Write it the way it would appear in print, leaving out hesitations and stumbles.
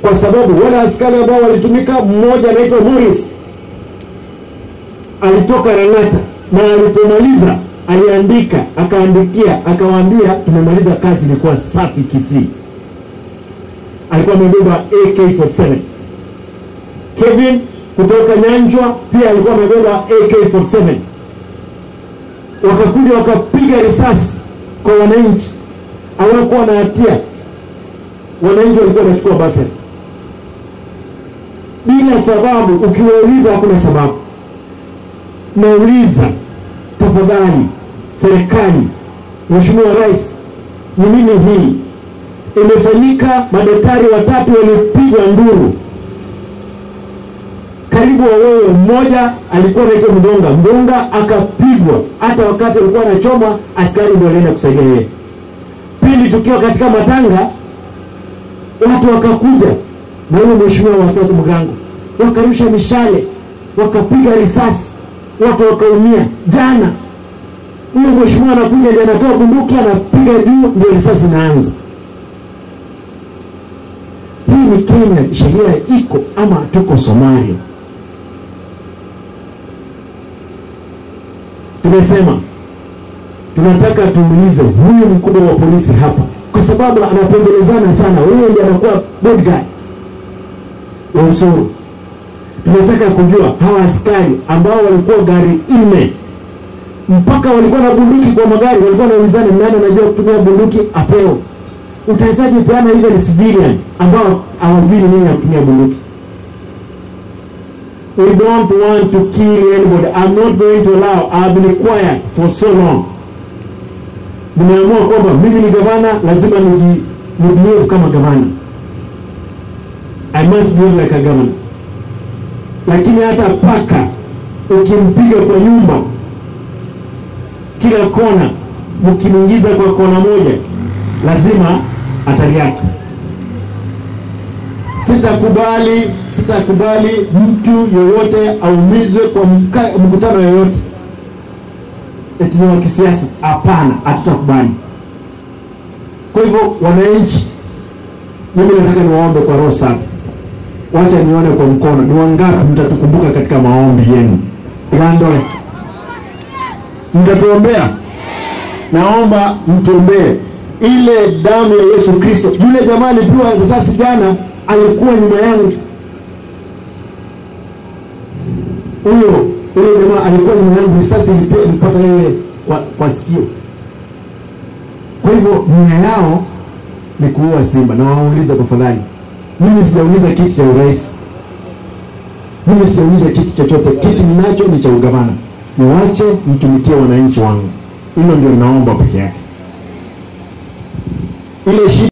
Kwa sababu wale askari ambao walitumika, mmoja anaitwa Morris alitoka Lang'ata, na alipomaliza aliandika, akaandikia, akawaambia tumemaliza kazi, ilikuwa safi Kisii. Alikuwa amebeba AK47. Kevin kutoka Nyanjwa pia alikuwa amebeba AK47. Wakakuja wakapiga risasi kwa wananchi, hawakuwa na hatia. Wananchi walikuwa wanachukua basi bila sababu. Ukiwauliza hakuna sababu. Nauliza tafadhali serikali, Mheshimiwa Rais, ni nini hii imefanyika? Madaktari watatu walipigwa nduru karibu wawewe. Mmoja alikuwa anaitwa Mdonga, Mdonga akapigwa, hata wakati alikuwa anachoma askari ndio alienda kusaidia yeye. Pili, tukiwa katika matanga watu wakakuja na huyo mheshimiwa wa South Mugango, wakarusha mishale, wakapiga risasi, watu wakaumia. Jana huyo mheshimiwa anakuja ndiye anatoa bunduki anapiga juu, ndio risasi inaanza. Hii ni Kenya, sheria iko ama tuko Somalia? Tumesema tunataka tuulize huyu mkubwa wa polisi hapa, kwa sababu anapembelezana sana, yeye ndiye anakuwa bodyguard wa Osoro. Tunataka kujua hawa askari ambao walikuwa gari 4 mpaka walikuwa na bunduki kwa magari, walikuwa wanaulizana nani anajua kutumia bunduki apewe. Utawezaje peana hivyo ni civilian ambao hawajui nini ya kutumia bunduki? We don't want to kill anybody. I'm not going to allow. I've been quiet for so long. Nimeamua kwamba mimi ni gavana, lazima ni behave kama gavana. I must behave like a governor. Lakini hata paka ukimpiga kwa nyumba kila kona, mkimuingiza kwa kona moja, lazima atareact. Sitakubali mtu yoyote aumizwe kwa mkutano yoyote eti ni wa kisiasa. Hapana, hatutakubali. Kwa hivyo wananchi, mimi nataka niwaombe kwa roho safi, wacha nione kwa mkono ni wangapi mtatukumbuka katika maombi yenu. Gandole, mtatuombea? Naomba mtuombee ile damu ya Yesu Kristo. Yule jamaa alipigwa risasi jana alikuwa nyuma yangu. Huyo jamaa alikuwa nyuma yangu, risasi ilipata yeye kwa sikio. Kwa hivyo nia yao ni kuua simba. Na wauliza tafadhali, mimi sijauliza kiti cha urais, mimi sijauliza kiti chochote. Kiti ninacho ni cha ugavana. Niwache mtumikie wananchi wangu. Hilo ndio naomba peke yake. Ile